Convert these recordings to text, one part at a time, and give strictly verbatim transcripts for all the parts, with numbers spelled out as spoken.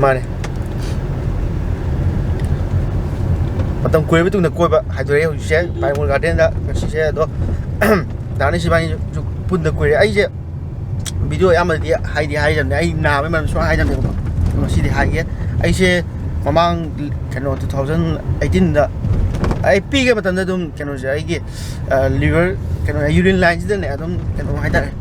ꯃꯥꯅꯦ꯫ ꯃꯇꯝ ꯀꯨꯏꯔꯕ ꯃꯇꯨꯡꯗ ꯀꯣꯏꯕ ꯍꯥꯏꯗꯣꯔꯛꯑꯦ ꯍꯧꯖꯤꯛꯁꯦ, ꯄꯥꯏꯟꯋꯨꯠ ꯒꯥꯔꯗꯦꯟꯗ ꯉꯁꯤꯁꯦ꯫ ꯑꯗꯣ ꯗꯥꯅꯤꯁ ꯏꯕꯥꯅꯤꯁꯨ ꯄꯨꯟꯗ ꯀꯨꯏꯔꯦ꯫ ꯑꯩꯁꯦ ꯚꯤꯗꯤꯑꯣ ꯑꯌꯥꯝꯕꯗꯗꯤ ꯍꯥꯏꯗꯤ ꯍꯥꯏꯗꯕꯅꯦ, ꯑꯩ ꯅꯥꯕꯒꯤ ꯃꯔꯝ ꯁꯨꯡꯍꯥꯏ ꯍꯥꯏꯗꯕꯅꯦꯕꯀꯣ꯫ ꯑꯗꯣ ꯉꯁꯤꯗꯤ ꯍꯥꯏꯒꯦ꯫ ꯑꯩꯁꯦ ꯃꯃꯥꯡ, ꯀꯩꯅꯣ, ꯇꯨ ꯊꯥꯎꯖꯟ ꯑꯩꯠꯇꯤꯟꯗ, ꯑꯩ ꯄꯤꯛꯏꯉꯩ ꯃꯇꯝꯗ ꯑꯗꯨꯝ, ꯀꯩꯅꯣꯁꯦ, ꯑꯩꯒꯤ ꯂꯤꯚꯔ, ꯀꯩꯅꯣ, ꯌꯨꯔꯤꯟ ꯂꯥꯏꯟꯁꯤꯗꯅꯦ ꯑꯗꯨꯝ, ꯀꯩꯅꯣ ꯍꯥꯏꯇꯥꯔꯦ,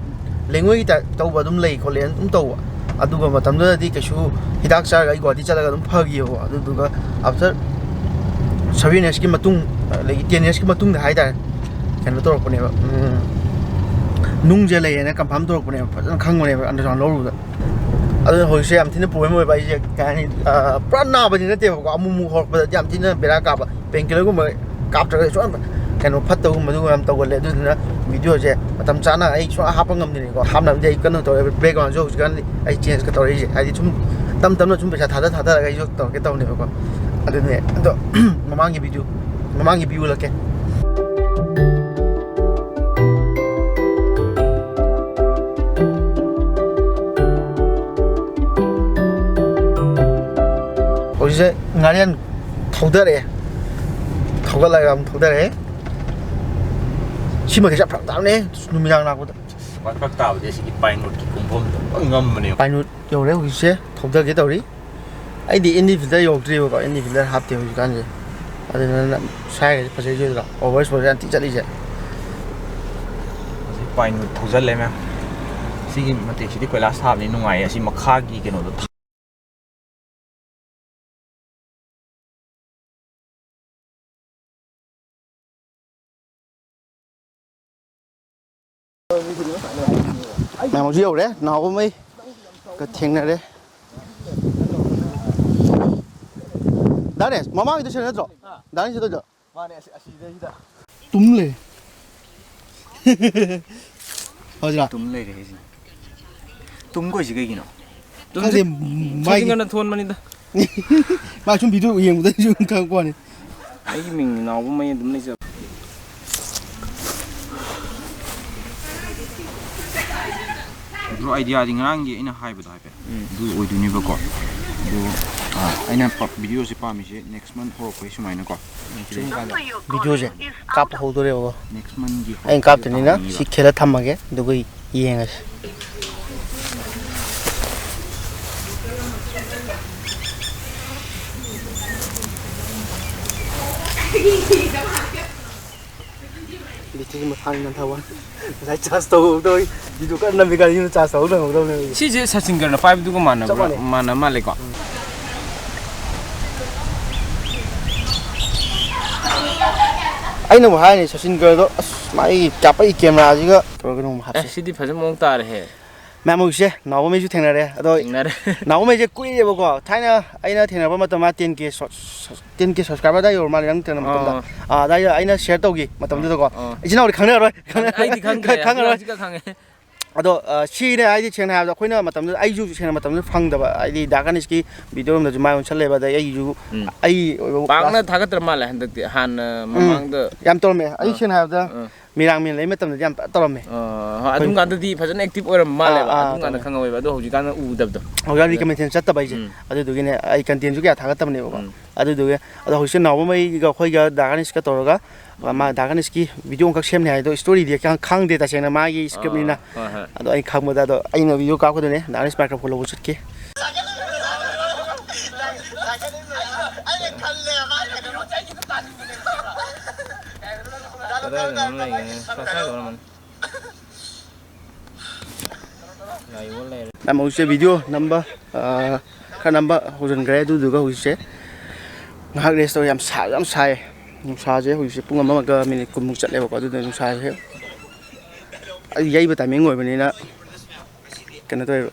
ꯂꯩꯉꯣꯏꯒꯤ ꯇꯥꯏꯞ ꯇꯧꯕ ꯑꯗꯨꯝ ꯂꯩ ꯈꯣꯠꯂꯦꯅ ꯑꯗꯨꯝ ꯇꯧꯕ꯫ ꯑꯗꯨꯒ ꯃꯇꯝꯗꯨꯗꯗꯤ ꯀꯩꯁꯨ ꯍꯤꯗꯥꯛ ꯆꯥꯔꯒ ꯑꯩ ꯒꯨꯍꯥꯇꯤ ꯆꯠꯂꯒ ꯑꯗꯨꯝ ꯐꯈꯤꯑꯕꯀꯣ꯫ ꯑꯗꯨꯗꯨꯒ after seven yearsꯀꯤ ꯃꯇꯨꯡ, ꯑꯗꯒꯤ ten yearsꯀꯤ ꯃꯇꯨꯡꯗ ꯍꯥꯏꯇꯥꯔꯦ, ꯀꯩꯅꯣ ꯇꯧꯔꯛꯄꯅꯦꯕ, ꯎꯝ, ꯅꯨꯡꯁꯦ ꯂꯩꯌꯦꯅ ꯀꯟꯐꯥꯔꯝ ꯇꯧꯔꯛꯄꯅꯦꯕ, ꯐꯖꯅ ꯈꯪꯕꯅꯦꯕ, ꯑꯜꯇ꯭ꯔꯥꯁꯥꯎꯟ ꯂꯧꯔꯨꯕꯗ꯫ ꯑꯗꯨꯅ ꯍꯧꯖꯤꯛꯁꯦ ꯌꯥꯝ ꯊꯤꯅ ꯄ꯭ꯔꯣꯕ꯭ꯂꯦꯝ ꯑꯣꯏꯕ꯫ ꯑꯩꯁꯦ, ꯀꯩ ꯍꯥꯏꯅꯤ, ꯑ, ꯄꯨꯔꯥ ꯅꯥꯕꯗꯤ ꯅꯠꯇꯦꯕꯀꯣ, ꯑꯃꯨꯛ ꯑꯃꯨꯛ ꯍꯧꯔꯛꯄꯗꯗꯤ ꯌꯥꯝ ꯊꯤꯅ ꯕꯦꯔꯥ ꯀꯥꯕ, ꯄꯦꯟꯀꯤꯂꯔꯒꯨꯝꯕ ꯀꯥꯞꯇ꯭ꯔꯒꯗꯤ ꯁꯨꯝ ꯀꯩꯅꯣ ꯐꯠꯇꯕꯒꯨꯝꯕ ꯑꯗꯨꯒꯨꯝꯕ ꯌꯥꯝ ꯇꯧꯒꯜꯂꯦ꯫ ꯑꯗꯨꯗꯨꯅ ꯚꯤꯗꯤꯑꯣꯁꯦ ꯃꯇꯝ ꯆꯥꯅ ꯑꯩ ꯁꯨꯡꯍꯥꯞ ꯍꯥꯞꯄ ꯉꯝꯗ꯭ꯔꯤꯅꯤꯀꯣ꯫ ꯍꯥꯞꯅꯕꯗꯤ ꯑꯩ ꯀꯟꯅ ꯇꯧꯔꯦ, ꯕꯦꯛꯒ꯭ꯔꯥꯎꯟꯁꯨ ꯍꯧꯖꯤꯛꯀꯥꯟꯗꯤ ꯑꯩ ꯆꯦꯟꯖꯀ ꯇꯧꯔꯛꯏꯁꯦ, ꯍꯥꯏꯗꯤ ꯁꯨꯝ ꯇꯞ ꯇꯞꯅ ꯁꯨꯝ ꯄꯩꯁꯥ ꯊꯥꯗ ꯊꯥꯗꯔꯒ ꯑꯩꯁꯨ ꯇꯧꯔꯛꯀꯦ ꯇꯧꯅꯦꯕꯀꯣ꯫ ꯑꯗꯨꯅꯦ, ꯑꯗꯣ ꯃꯃꯥꯡꯒꯤ ꯚꯤꯗꯤꯑꯣ, ꯃꯃꯥꯡꯒꯤ ꯚꯤꯌꯨ ꯎꯠꯂꯛꯀꯦ꯫ ꯍꯧꯖꯤꯛꯁꯦ ꯉꯥꯔꯦꯟ ꯊꯧꯗꯔꯛꯑꯦ, ꯊꯧꯒꯠꯂꯒ ꯑꯃꯨꯛ ꯊꯧꯗꯔꯛꯑꯦ꯫ ꯁꯤꯃꯗꯤ ꯌꯥꯝ ꯐꯔꯛ ꯇꯥꯕꯅꯦ ꯅꯨꯃꯤꯗꯥꯡ ꯂꯥꯛꯄꯗ꯫ ꯈ꯭ꯋꯥꯏ ꯐꯔꯛ ꯇꯥꯕꯗꯤ ꯑꯁꯤꯒꯤ ꯄꯥꯏꯟꯋꯨꯠꯀꯤ ꯀꯨꯝꯐꯝꯗꯣ ꯂꯣꯏ ꯉꯝꯕꯅꯦꯕ꯫ ꯄꯥꯏꯟꯋꯨꯠ ꯌꯧꯔꯦ ꯍꯧꯖꯤꯛꯁꯦ, ꯊꯧꯗꯒꯦ ꯇꯧꯔꯤ꯫ ꯑꯩꯗꯤ ꯏꯟꯗꯤ ꯐꯤꯜꯇꯔ ꯌꯧꯗ꯭ꯔꯤꯕꯀꯣ, ꯏꯟꯗꯤ ꯐꯤꯜꯇꯔ ꯍꯥꯞꯇꯦ ꯍꯧꯖꯤꯛꯀꯥꯟꯁꯦ꯫ ꯑꯗꯨꯅ ꯁ꯭ꯋꯥꯏꯒꯁꯦ ꯐꯖꯩꯁꯦ ꯎꯗ꯭ꯔꯣ, ꯑꯣꯚꯔ ꯁꯣꯜꯁꯦ ꯌꯥꯝ ꯊꯤ ꯆꯠꯂꯤꯁꯦ꯫ ꯍꯧꯖꯤꯛ ꯄꯥꯏꯟꯋꯨꯠ ꯊꯧꯖꯜꯂꯦ ꯃꯌꯥꯝ꯫ ꯁꯤꯒꯤ ꯃꯇꯦꯛꯁꯤꯗꯤ ꯀꯣꯏꯂꯥꯁ ꯊꯥꯕꯅꯤ ꯅꯨꯡꯉꯥꯏꯌꯦ꯫ ꯑꯁꯤ ꯃꯈꯥꯒꯤ ꯀꯩꯅꯣꯗꯣ ꯊꯥ- ꯃꯌꯥꯝ ꯍꯧꯖꯤꯛ ꯌꯧꯔꯦ, ꯅꯥꯎꯕꯃꯩꯒ ꯊꯦꯡꯅꯔꯦ꯫ ꯗꯥꯅꯦꯁ, ꯃꯃꯥꯡꯒꯤꯗꯣ ꯁꯤꯗ ꯅꯠꯇ꯭ꯔꯣ? ꯗꯥꯅꯦꯁ ꯁꯤꯗ ꯅꯠꯇ꯭ꯔꯣ? ꯃꯥꯅꯦ, ꯑꯁꯤ, ꯑꯁꯤꯗꯩꯁꯤꯗ꯫ ꯇꯨꯝ ꯂꯩ꯫ ꯍꯧꯖꯤꯛꯂꯥ? ꯇꯨꯝ ꯂꯩꯔꯦ ꯍꯥꯏꯁꯤꯅꯤ꯫ ꯇꯨꯝ ꯀꯣꯏꯁꯤ ꯀꯩꯒꯤꯅꯣ? ꯈꯪꯗꯦ, ꯇꯨꯝꯁꯤ-, ꯃꯥꯏꯒꯤ ꯇꯨꯝꯁꯤ ꯉꯟꯅ ꯊꯣꯟꯕꯅꯤꯗ꯫ ꯃꯥ ꯁꯨꯝ ꯚꯤꯗꯤꯑꯣ ꯌꯦꯡꯕꯗ ꯁꯨꯝ ꯈꯪꯉꯛꯄ ꯋꯥꯅꯤ꯫ ꯑꯩꯒꯤ ꯃꯤꯡ ꯅꯥꯎꯕꯃꯩ ꯑꯗꯨꯝ ꯂꯩꯖꯕ꯫ Bro, ꯑꯥꯏꯗꯤꯌꯥꯗꯤ ꯉꯔꯥꯡꯒꯤ ꯑꯩꯅ ꯍꯥꯏꯕꯗꯣ ꯍꯥꯏꯐꯦꯠ꯫ ꯎꯝ꯫ ꯑꯗꯨ ꯑꯣꯏꯗꯣꯏꯅꯦꯕꯀꯣ꯫ ꯑꯗꯨ, ꯑꯥ, ꯑꯩꯅ ꯄ-, videoꯁꯦ ꯄꯥꯝꯃꯤꯁꯦ next month ꯍꯧꯔꯛꯄꯩ ꯁꯨꯃꯥꯏꯅꯀꯣ꯫ ꯚꯤꯗꯤꯑꯣꯁꯦ ꯀꯥꯞꯄ ꯍꯧꯗꯣꯔꯦꯕꯀꯣ꯫ Next monthꯁꯤ ꯑꯩꯅ ꯀꯥꯞꯇꯣꯏꯅꯤꯅ ꯁꯤ ꯈꯦꯠꯂ ꯊꯝꯃꯒꯦ, ꯑꯗꯨꯒ ꯌꯦꯡꯉꯁꯤ꯫ ꯕꯦꯇ꯭ꯔꯤ ꯃꯁꯥꯅ ꯅꯟꯊꯕ ꯋꯥꯅꯤ꯫ ꯉꯁꯥꯏ ꯆꯥꯔꯖ ꯇꯧꯍꯧꯗꯕ, ꯚꯤꯗꯤꯑꯣ ꯀꯟꯅ ꯅꯝꯃꯤ ꯀꯥꯟꯗ ꯌꯨꯝꯗ ꯆꯥꯔꯖ ꯇꯧꯍꯧ ꯅꯪꯍꯧꯗꯕꯅꯦꯕ ꯑꯩ꯫ ꯁꯤꯁꯦ ꯁꯆꯤꯟꯒꯔꯅ ꯄꯥꯏꯕꯗꯨꯒ ꯆꯞ ꯃꯥꯟꯅꯕ꯭ꯔꯥ? ꯃꯥꯟꯅꯩ꯫ ꯃꯥꯟꯅ ꯃꯥꯜꯂꯦꯀꯣ꯫ ꯎꯝ꯫ ꯑꯩꯅꯕꯨ ꯍꯥꯏꯅꯤ ꯁꯆꯤꯟꯒꯔꯗꯣ, ꯑꯁ, ꯃꯥꯒꯤ ꯀꯥꯞꯄꯛꯏ ꯀꯦꯃꯦꯔꯥꯁꯤꯒ ꯇꯧꯔꯒ ꯅꯣꯡꯃ ꯑꯦ, ꯍꯥꯞꯁꯦ꯫ ꯁꯤꯗꯤ ꯐꯖꯅ ꯃꯑꯣꯡ ꯇꯥꯔꯦꯍꯦ꯫ ꯃꯌꯥꯝ ꯍꯧꯖꯤꯛꯁꯦ ꯅꯥꯎꯕꯝꯍꯩꯁꯨ ꯊꯦꯡꯅꯔꯦ꯫ ꯑꯗꯣ ꯊꯦꯡꯅꯔꯦ꯫ ꯅꯥꯎꯕꯝꯍꯩꯁꯦ ꯀꯨꯏꯔꯦꯕꯀꯣ꯫ ꯊꯥꯏꯅ ꯑꯩꯅ ꯊꯦꯡꯅꯔꯛꯄ ꯃꯇꯝ ꯃꯥ ten K ꯁꯣ-, ꯁꯣ-, ten K subscriber ꯑꯗꯥꯏ ꯌꯧꯔ ꯃꯥꯜꯂꯦ ꯅꯪ ꯊꯦꯡꯅꯕ ꯃꯇꯝꯗ꯫ ꯑꯥ꯫ ꯑꯥ, ꯑꯗꯥꯏꯗ ꯑꯩꯅ share ꯇꯧꯈꯤ ꯃꯇꯝꯗꯨꯗꯀꯣ꯫ ꯑꯥ꯫ ꯏꯆꯤꯟ ꯏꯅꯥꯎꯗꯤ ꯈꯪꯅꯔꯔꯣꯏ꯫ ꯑꯩꯗꯤ ꯈꯪꯗ꯭ꯔꯦ, ꯈꯪꯉꯔꯣꯏ꯫ ꯍꯧꯖꯤꯛ ꯍꯧꯖꯤꯛꯀ ꯈꯪꯉꯦ꯫ ꯑꯗꯣ, ꯑ, ꯁꯤꯅꯦ ꯍꯥꯏꯗꯤ ꯁꯦꯡꯅ ꯍꯥꯏꯔꯕꯗ ꯑꯩꯈꯣꯏꯅ ꯃꯇꯝꯗꯨꯗ, ꯑꯩꯁꯨ ꯁꯦꯡꯅ ꯃꯇꯝꯗꯨꯗ ꯐꯪꯗꯕ, ꯍꯥꯏꯗꯤ ꯗꯥ ꯒꯅꯦꯁꯀꯤ ꯚꯤꯗꯤꯑꯣ ꯔꯣꯝꯗꯁꯨ ꯃꯥꯏ ꯑꯣꯟꯁꯜꯂꯦꯕ, ꯑꯗꯩ ꯑꯩꯒꯤꯁꯨ, ꯎꯝ꯫ ꯑꯩ ꯑꯣꯏꯕ ꯄꯥꯛꯅ ꯀ꯭ꯂꯥꯁ ꯊꯥꯒꯠꯇ꯭ꯔ ꯃꯥꯜꯂꯦ ꯍꯟꯗꯛꯇꯤ, ꯍꯥꯟꯅ ꯎꯝ꯫ ꯃꯃꯥꯡꯗ꯫ ꯌꯥꯝ ꯇꯧꯔꯝꯃꯦ꯫ ꯑꯩ ꯑꯥ꯫ ꯁꯦꯡꯅ ꯍꯥꯏꯔꯕꯗ ꯑꯥ꯫ ꯃꯤꯔꯥꯡꯃꯦꯟ ꯂꯩ ꯃꯇꯝꯗꯗꯤ ꯌꯥꯝ ꯐꯖ ꯇꯧꯔꯝꯃꯦ꯫ ꯑꯥ, ꯍꯣꯏ, ꯑꯩꯈꯣꯏ ꯑꯗꯨꯝ ꯀꯥꯟꯗꯗꯤ ꯐꯖꯅ active ꯑꯣꯏꯔꯝꯕ ꯑꯥ, ꯃꯥꯜꯂꯦꯕ, ꯑꯥ, ꯑꯗꯨꯝ ꯀꯥꯟꯗ ꯇꯧꯔꯝꯃꯦ꯫ ꯈꯪꯍꯧꯋꯦꯕ, ꯑꯗꯣ ꯍꯧꯖꯤꯛꯀꯥꯟꯗ ꯎꯗꯕꯗꯣ꯫ ꯍꯧꯖꯤꯛꯀꯥꯟꯗꯤ ꯑꯗꯨꯗ ꯀꯃꯦꯟ ꯁꯦꯟ ꯆꯠꯇꯕ ꯑꯩꯁꯦ꯫ ꯎꯝ꯫ ꯑꯗꯨꯗꯨꯒꯤꯅꯦ ꯑꯩ contentꯁꯨ ꯀꯌꯥ ꯊꯥꯒꯠꯇꯕꯅꯦꯕꯀꯣ꯫ ꯎꯝ꯫ ꯑꯗꯨꯗꯨꯒꯤ, ꯑꯗꯣ ꯍꯧꯖꯤꯛꯁꯦ ꯅꯥꯎꯕꯝꯍꯩꯒ ꯑꯩꯈꯣꯏꯒ ꯗꯥ ꯒꯅꯦꯁꯀ ꯇꯧꯔꯒ, ꯃꯥ ꯗꯥ ꯒꯅꯦꯁꯀꯤ ꯚꯤꯗꯤꯑꯣ ꯑꯃꯈꯛ ꯁꯦꯝꯅꯤ ꯍꯥꯏ, ꯑꯗꯣ storyꯗꯤ ꯈꯪ-, ꯈꯪꯗꯦ ꯇꯁꯦꯡꯅ ꯃꯥꯒꯤ scriptꯅꯤꯅ꯫ ꯑꯥ, ꯍꯣꯏ, ꯍꯣꯏ꯫ ꯑꯗꯣ ꯑꯩ ꯈꯪꯕꯗ, ꯑꯗꯣ ꯑꯩꯅ ꯚꯤꯗꯤꯑꯣ ꯀꯥꯞꯀꯗꯣꯏꯅꯦ, ꯗꯥ ꯒꯅꯦꯁ microphone ꯂꯧꯕ ꯆꯠꯀꯦ꯫ ꯀꯗꯥꯏꯗꯅꯣꯝ ꯂꯩꯒꯅꯤ, ꯁ꯭ꯋꯥꯏ ꯁ꯭ꯋꯥꯏꯗ ꯑꯣꯏꯔꯝꯃꯅꯤ꯫ ꯂꯥꯏ ꯌꯣꯜ ꯂꯩꯔꯦ꯫ ꯃꯌꯥꯝ ꯍꯧꯖꯤꯛꯁꯦ ꯚꯤꯗꯤꯑꯣ ꯅꯝꯕ, ꯑ, ꯈꯔ ꯅꯝꯕ ꯍꯧꯖꯤꯟꯈ꯭ꯔꯦ꯫ ꯑꯗꯨꯗꯨꯒ ꯍꯧꯖꯤꯛꯁꯦ ꯉꯥꯏꯍꯥꯛ rest ꯇꯧꯔꯦ꯫ ꯌꯥꯝ ꯁꯥ-, ꯌꯥꯝ ꯁꯥꯏꯌꯦ꯫ ꯅꯨꯡꯁꯥꯁꯦ ꯍꯧꯖꯤꯛꯁꯦ ꯄꯨꯡ ꯑꯃꯒ minute ꯀꯨꯟꯃꯨꯛ ꯆꯠꯂꯦꯕꯀꯣ꯫ ꯑꯗꯨꯅ ꯅꯨꯡꯁꯥꯁꯦ ꯌꯩꯕ timing ꯑꯣꯏꯕꯅꯤꯅ ꯀꯩꯅꯣ ꯇꯧꯋꯦꯕ꯫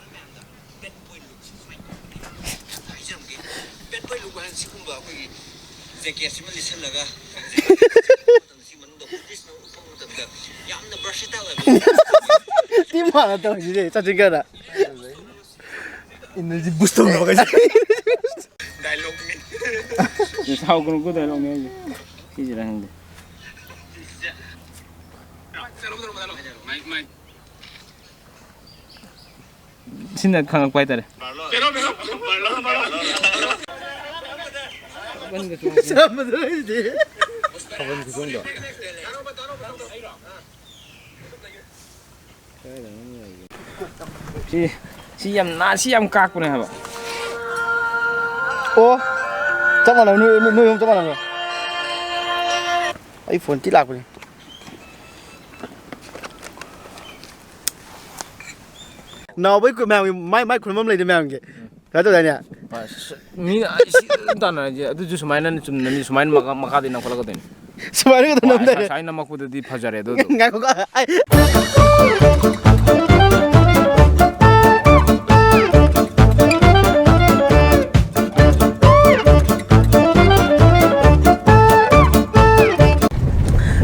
ꯇꯤꯝ ꯍꯥꯟꯅ ꯇꯧꯔꯤꯁꯤꯗꯤ ꯆꯠꯁꯤ ꯀꯩꯅꯣ꯫ Energy boost ꯇꯧꯅꯕ ꯀꯩꯁꯦ꯫ Dialogueꯅꯤ꯫ ꯁꯥꯎꯒꯅꯨꯀꯣ, dialogueꯅꯤ ꯍꯥꯏꯁꯦ꯫ ꯁꯤꯁꯤꯔ ꯈꯪꯗꯦ꯫ ꯆꯠꯂꯣ, ꯆꯠꯂꯣ, ꯆꯠꯂꯣ꯫ Mike, mike. ꯁꯤꯅ ꯈꯪꯉꯛꯄ ꯍꯥꯏꯇꯥꯔꯦ꯫ ꯁꯤ, ꯁꯤ ꯌꯥꯝ ꯅꯥ-, ꯁꯤ ꯌꯥꯝ ꯀꯥꯛꯄꯅꯦ ꯍꯥꯏꯕ꯫ ꯑꯣ, ꯆꯞ ꯃꯥꯟꯅꯕ, ꯅꯣꯏ, ꯅꯣꯏ, ꯅꯣꯏ ꯑꯍꯨꯝ ꯆꯞ ꯃꯥꯟꯅꯕ꯭ꯔꯣ? ꯑꯩ ꯐꯣꯟ ꯇꯤ ꯂꯥꯛꯄꯅꯦ꯫ ꯅꯥꯎꯕꯩ ꯈꯨ-, ꯃꯌꯥꯝꯒꯤ ꯃꯥꯏ, ꯃꯥꯏ ꯈꯨꯔꯨꯝꯐꯝ ꯂꯩꯗ ꯃꯌꯥꯝꯒꯤ꯫ ꯀꯩꯅꯣ ꯇꯧꯗꯥꯏꯅꯦ? ꯑꯁ, ꯃꯤꯅ ꯑꯩ ꯁꯤ ꯑꯗꯨꯝ ꯇꯥꯟꯅꯔꯁꯦ꯫ ꯑꯗꯨꯁꯨ ꯁꯨꯃꯥꯏꯅ ꯆꯨꯝꯅ ꯃꯤ ꯁꯨꯃꯥꯏꯅ ꯃꯈꯥ-, ꯃꯈꯥꯗꯩ ꯅꯝꯈꯠꯂꯛꯀꯗꯣꯏꯅꯤ꯫ ꯁꯨꯃꯥꯏꯅ ꯈꯛꯇ ꯋꯥ, ꯅꯝꯗꯥꯏꯅꯦ? ꯁꯨꯃꯥꯏꯅ ꯅꯝꯃꯛꯄꯗꯗꯤ ꯐꯖꯔꯦ ꯑꯗꯨ ꯑꯗꯨꯝ꯫ ꯉꯥꯏꯈꯣꯀꯣ, ꯑꯩ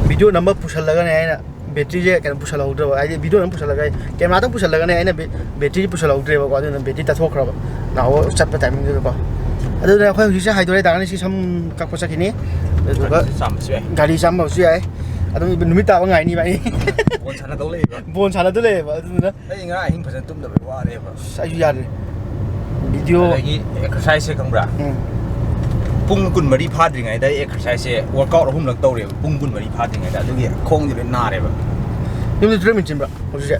ꯚꯤꯗꯤꯑꯣ ꯅꯝꯕ ꯄꯨꯁꯜꯂꯒꯅꯦ ꯑꯩꯅ ꯕꯦꯇ꯭ꯔꯤꯁꯦ ꯀꯩꯅꯣ ꯄꯨꯁꯜꯍꯧꯗ꯭ꯔꯕ, ꯍꯥꯏꯗꯤ ꯚꯤꯗꯤꯑꯣ ꯑꯃ ꯄꯨꯁꯜꯂꯒ, ꯀꯦꯃꯦꯔꯥꯗꯪ ꯄꯨꯁꯜꯂꯒꯅꯦ ꯑꯩꯅ ꯕꯦ-, ꯕꯦꯇ꯭ꯔꯤ ꯄꯨꯁꯜꯍꯧꯗ꯭ꯔꯦꯕꯀꯣ, ꯑꯗꯨꯅ ꯕꯦꯇ꯭ꯔꯤ ꯇꯠꯊꯣꯛꯈ꯭ꯔꯕ ꯅꯥꯎꯕ ꯆꯠꯄ ꯇꯥꯏꯃꯤꯡꯗꯨꯗꯀꯣ꯫ ꯑꯗꯨꯅ ꯑꯩꯈꯣꯏ ꯍꯧꯖꯤꯛꯁꯦ ꯍꯥꯏꯗꯣꯔꯦ, ꯗꯥ ꯒꯅꯦꯁꯀꯤ ꯁꯝ ꯀꯛꯄ ꯆꯠꯈꯤꯅꯤ, ꯑꯗꯨꯗꯨꯒ ꯒꯥꯔꯤꯁꯦ ꯆꯥꯝꯕꯁꯨ ꯌꯥꯏ꯫ ꯒꯥꯔꯤ ꯆꯥꯝꯕꯁꯨ ꯌꯥꯏ꯫ ꯑꯗꯨꯝ ꯅꯨꯃꯤꯠ ꯇꯥꯕ ꯉꯥꯏꯅꯤ ꯏꯕꯥꯅꯤ꯫ ꯕꯣꯜ ꯁꯥꯟꯅꯗꯧ ꯂꯩꯕ꯫ ꯕꯣꯜ ꯁꯥꯟꯅꯗꯧ ꯂꯩꯌꯦꯕ, ꯑꯗꯨꯗꯨꯅ꯫ ꯑꯩ ꯉꯔꯥꯡ ꯑꯍꯤꯡ ꯐꯖꯅ ꯇꯨꯝꯗꯕꯩ ꯋꯥꯔꯦꯕ꯫ ꯑꯁ, ꯑꯩꯁꯨ ꯌꯥꯗ꯭ꯔꯦ꯫ ꯚꯤꯗꯤꯑꯣ ꯑꯗꯒꯤ ꯑꯦꯛꯁꯔꯁꯥꯏꯖꯁꯦ ꯈꯪꯕ꯭ꯔꯥ? ꯎꯝ꯫ ꯄꯨꯡ ꯀꯨꯟꯃꯔꯤ ꯐꯥꯗ꯭ꯔꯤꯉꯩꯗ ꯑꯩ ꯑꯦꯛꯁꯔꯁꯥꯏꯖꯁꯦ ꯋꯥꯔꯛꯑꯥꯎꯠ ꯑꯍꯨꯝꯂꯛ ꯇꯧꯔꯦꯕ, ꯄꯨꯡ ꯀꯨꯟꯃꯔꯤ ꯐꯥꯗ꯭ꯔꯤꯉꯩꯗ, ꯑꯗꯨꯒꯤ ꯈꯣꯡꯁꯦ ꯂꯣꯏ ꯅꯥꯔꯦꯕ꯫ ꯌꯨꯝꯗ ꯇ꯭ꯔꯦꯟꯃꯤꯟ ꯆꯦꯟꯕ꯭ꯔꯥ ꯍꯧꯖꯤꯛꯁꯦ?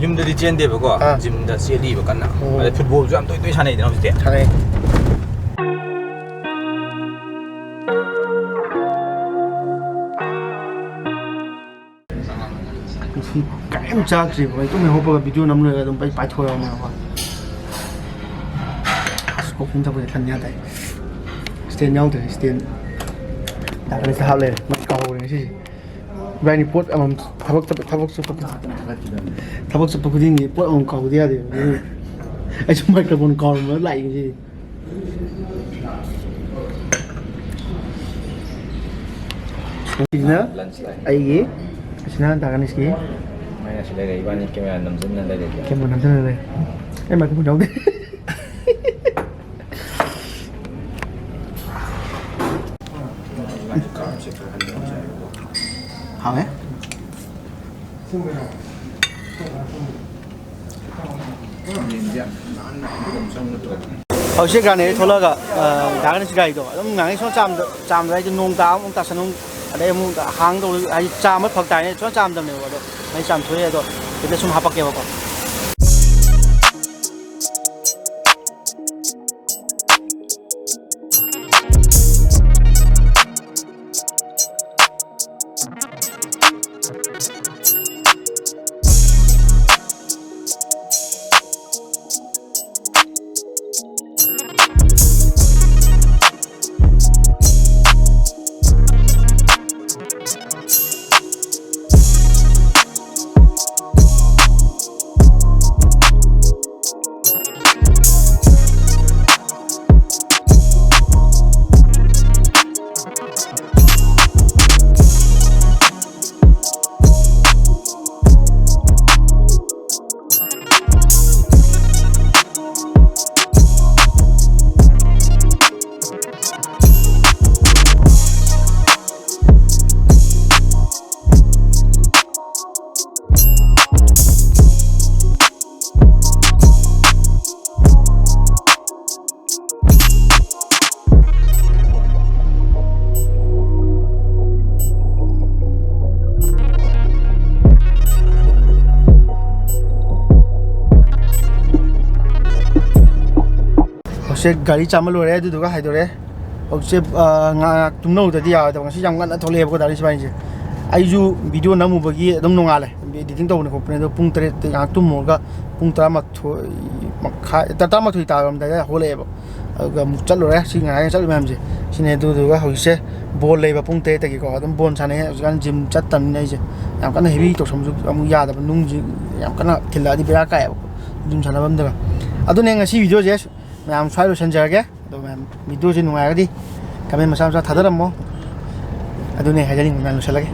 ꯌꯨꯝꯗꯗꯤ ꯆꯦꯟꯗꯦꯕꯀꯣ, ꯑꯥ꯫ ꯖꯤꯝꯗ ꯆꯦꯜꯂꯤꯕ ꯀꯟꯅ꯫ ꯑꯣ꯫ ꯑꯗꯩ ꯐꯨꯠꯕꯣꯜꯁꯨ ꯌꯥꯝ ꯇꯣꯏ ꯇꯣꯏ ꯁꯥꯟꯅꯩꯗꯅ ꯍꯧꯖꯤꯛꯇꯤ꯫ ꯁꯥꯟꯅꯩ꯫ ꯉꯁꯤ ꯀꯔꯤꯝ ꯆꯥꯗ꯭ꯔꯤꯕ, ꯑꯩ ꯇꯨꯝ ꯍꯦꯛ ꯍꯧꯒꯠꯄꯒ ꯚꯤꯗꯤꯑꯣ ꯅꯝ ꯂꯣꯏꯔꯒ ꯑꯗꯨꯝ ꯑꯩ ꯄꯥꯏꯊꯣꯔꯛꯑꯕꯅꯦꯕꯀꯣ꯫ ꯑꯁ, ꯀꯣꯐꯤ ꯑꯃ ꯊꯛꯄꯁꯦ ꯈꯟ ꯌꯥꯗꯦ꯫ ꯁ꯭ꯇꯦꯟ ꯌꯥꯎꯗ꯭ꯔꯦ, ꯁ꯭ꯇꯦꯟ꯫ ꯗꯥ ꯒꯅꯦꯁꯇ ꯍꯥꯞ ꯂꯩꯔꯦ, ꯃꯥ ꯀꯥꯎꯍꯧꯔꯦ ꯉꯁꯤꯁꯦ꯫ ꯏꯕꯥꯅꯤ ꯄꯣꯠ ꯑꯃꯃꯝ ꯊꯕꯛ ꯆꯠꯄ, ꯊꯕꯛ ꯆꯠꯄ, ꯊꯕꯛ ꯆꯠꯄ ꯈꯨꯗꯤꯡꯒꯤ ꯄꯣꯠ ꯑꯃꯃꯝ ꯀꯥꯎꯗ ꯌꯥꯗꯦꯕ꯫ ꯑꯗꯨꯅ ꯑꯩꯁꯨ ꯃꯥꯏꯀ꯭ꯔꯣꯐꯣꯟ ꯀꯥꯎꯔꯝꯕ ꯂꯥꯛꯏ ꯉꯁꯤꯗꯤ꯫ ꯁꯤꯅ ꯑꯩꯒꯤ, ꯑꯁꯤꯅ ꯗꯥ ꯒꯅꯦꯁꯀꯤ꯫ ꯃꯥꯏꯅ ꯁꯤ ꯂꯩꯔꯦ, ꯏꯕꯥꯅꯤ ꯀꯦꯃꯦꯔꯥ ꯅꯝꯁꯤꯟꯅ ꯂꯩꯔꯦ꯫ ꯀꯦꯃꯦꯔꯥ ꯅꯝꯁꯤꯟꯅ ꯂꯩꯔꯦ꯫ ꯑꯩ ꯃꯥꯏꯀ꯭ꯔꯣꯐꯣꯟ ꯌꯥꯎꯗꯦ꯫ ꯏꯕꯥꯅꯤ ꯀꯥꯔꯁꯦ ꯈꯔ ꯍꯟꯊꯍꯟꯁꯦ ꯍꯥꯏꯕꯀꯣ꯫ ꯍꯥꯎꯋꯦ꯫ ꯁꯤꯡꯕ꯭ꯔꯣ? ꯁꯤꯡꯕ꯭ꯔꯣ? ꯌꯦꯟꯁꯦ ꯌꯥꯝ ꯅꯥꯟꯅ ꯃꯇꯝ ꯆꯪꯅ ꯊꯣꯡꯉꯦ꯫ ꯍꯧꯖꯤꯛ ꯒꯥꯔꯤ ꯊꯣꯛꯂꯛꯑꯒ, ꯑ, ꯗꯥ ꯒꯅꯦꯁ ꯒꯥꯔꯤꯗꯣ ꯑꯗꯨꯝ ꯉꯥꯡꯉꯩ ꯁꯨꯝ ꯆꯥꯝꯗ-, ꯆꯥꯝꯗ ꯍꯥꯏꯗꯤ ꯅꯣꯡ ꯇꯥꯕ ꯑꯃꯨꯛ ꯇꯥꯁꯟ ꯑꯃꯨꯛ ꯑꯗꯩ ꯑꯃꯨꯛ ꯍꯥꯡꯗꯧ ꯍꯥꯏꯗꯤ ꯆꯥꯝꯕ ꯐꯔꯛ ꯇꯥꯏꯅꯦ ꯁꯨꯝ ꯆꯥꯝꯗꯕꯅꯦꯕ꯫ ꯑꯗꯣ ꯑꯩ ꯆꯥꯝꯊꯣꯛꯑꯦ꯫ ꯑꯗꯣ ꯁꯤꯗ ꯁꯨꯝ ꯍꯥꯄꯛꯀꯦꯕꯀꯣ꯫ ꯍꯧꯖꯤꯛ ꯒꯥꯔꯤ ꯆꯥꯝꯕ ꯂꯣꯏꯔꯦ, ꯑꯗꯨꯗꯨꯒ ꯍꯥꯏꯗꯣꯔꯦ꯫ ꯍꯧꯖꯤꯛꯁꯦ, ꯑ, ꯉꯥꯏꯍꯥꯛ ꯇꯨꯝꯅꯍꯧꯗ꯭ꯔꯗꯤ ꯌꯥꯔꯣꯏꯗꯕ꯫ ꯉꯁꯤ ꯌꯥꯝ ꯉꯟꯅ ꯊꯣꯛꯂꯛꯑꯦꯕꯀꯣ ꯗꯥ ꯔꯤꯁꯕꯥꯏꯁꯦ꯫ ꯑꯩꯁꯨ ꯚꯤꯗꯤꯑꯣ ꯅꯝꯃꯨꯕꯒꯤ ꯑꯗꯨꯝ ꯅꯣꯡꯉꯥꯜꯂꯦ, ꯏꯗꯤꯇꯤꯡ ꯇꯧꯕꯅꯦ ꯈꯣꯠꯄꯅꯦ꯫ ꯑꯗꯣ ꯄꯨꯡ ꯇꯔꯦꯠꯇ ꯉꯥꯏꯍꯥꯛ ꯇꯨꯝꯃꯨꯔꯒ ꯄꯨꯡ ꯇꯔꯥꯃꯥꯊꯣꯏ ꯃꯈꯥꯏ, ꯇꯔꯥꯃꯥꯊꯣꯏ ꯇꯥꯔꯝꯗꯥꯏꯗ ꯍꯧꯒꯠꯂꯛꯑꯦꯕ꯫ ꯑꯗꯨꯒ ꯑꯃꯨꯛ ꯆꯠꯂꯨꯔꯦ꯫ ꯁꯤ ꯉꯥꯏꯔꯒ ꯆꯠꯂꯤꯕ ꯃꯌꯥꯝꯁꯦ ꯁꯤꯅꯦ꯫ ꯑꯗꯨꯗꯨꯒ ꯍꯧꯖꯤꯛꯁꯦ ꯕꯣꯜ ꯂꯩꯕ ꯄꯨꯡ ꯇꯔꯦꯠꯇꯒꯤꯀꯣ꯫ ꯑꯗꯨꯝ ꯕꯣꯜ ꯁꯥꯟꯅꯩ꯫ ꯍꯧꯖꯤꯛꯀꯥꯟ ꯖꯤꯝ ꯆꯠꯇꯕꯅꯤꯅ ꯑꯩꯁꯦ ꯌꯥꯝ ꯀꯟꯅ ꯍꯦꯚꯤ ꯇꯧꯁꯟꯕꯁꯨ ꯑꯃꯨꯛ ꯌꯥꯗꯕ, ꯅꯨꯡꯁꯤ ꯌꯥꯝ ꯀꯟꯅ ꯊꯤꯜꯂꯛꯑꯗꯤ ꯕꯦꯔꯥ ꯀꯥꯏꯌꯦꯕ ꯖꯤꯝ ꯁꯥꯟꯅꯐꯝꯗꯒ꯫ ꯑꯗꯨꯅꯦ ꯉꯁꯤ ꯚꯤꯗꯤꯑꯣꯁꯦ ꯃꯌꯥꯝ ꯁ꯭ꯋꯥꯏ ꯂꯣꯏꯁꯤꯟꯖꯔꯒꯦ꯫ ꯑꯗꯣ ꯃꯌꯥꯝ ꯚꯤꯗꯤꯑꯣꯁꯦ ꯅꯨꯡꯉꯥꯏꯔꯒꯗꯤ ꯀꯃꯦꯟ ꯃꯆꯥ ꯃꯆꯥ ꯊꯥꯗꯔꯝꯃꯣ꯫ ꯑꯗꯨꯅꯦ ꯍꯥꯏꯖꯅꯤꯡꯕ, ꯃꯌꯥꯝ ꯂꯣꯏꯁꯤꯜꯂꯒꯦ꯫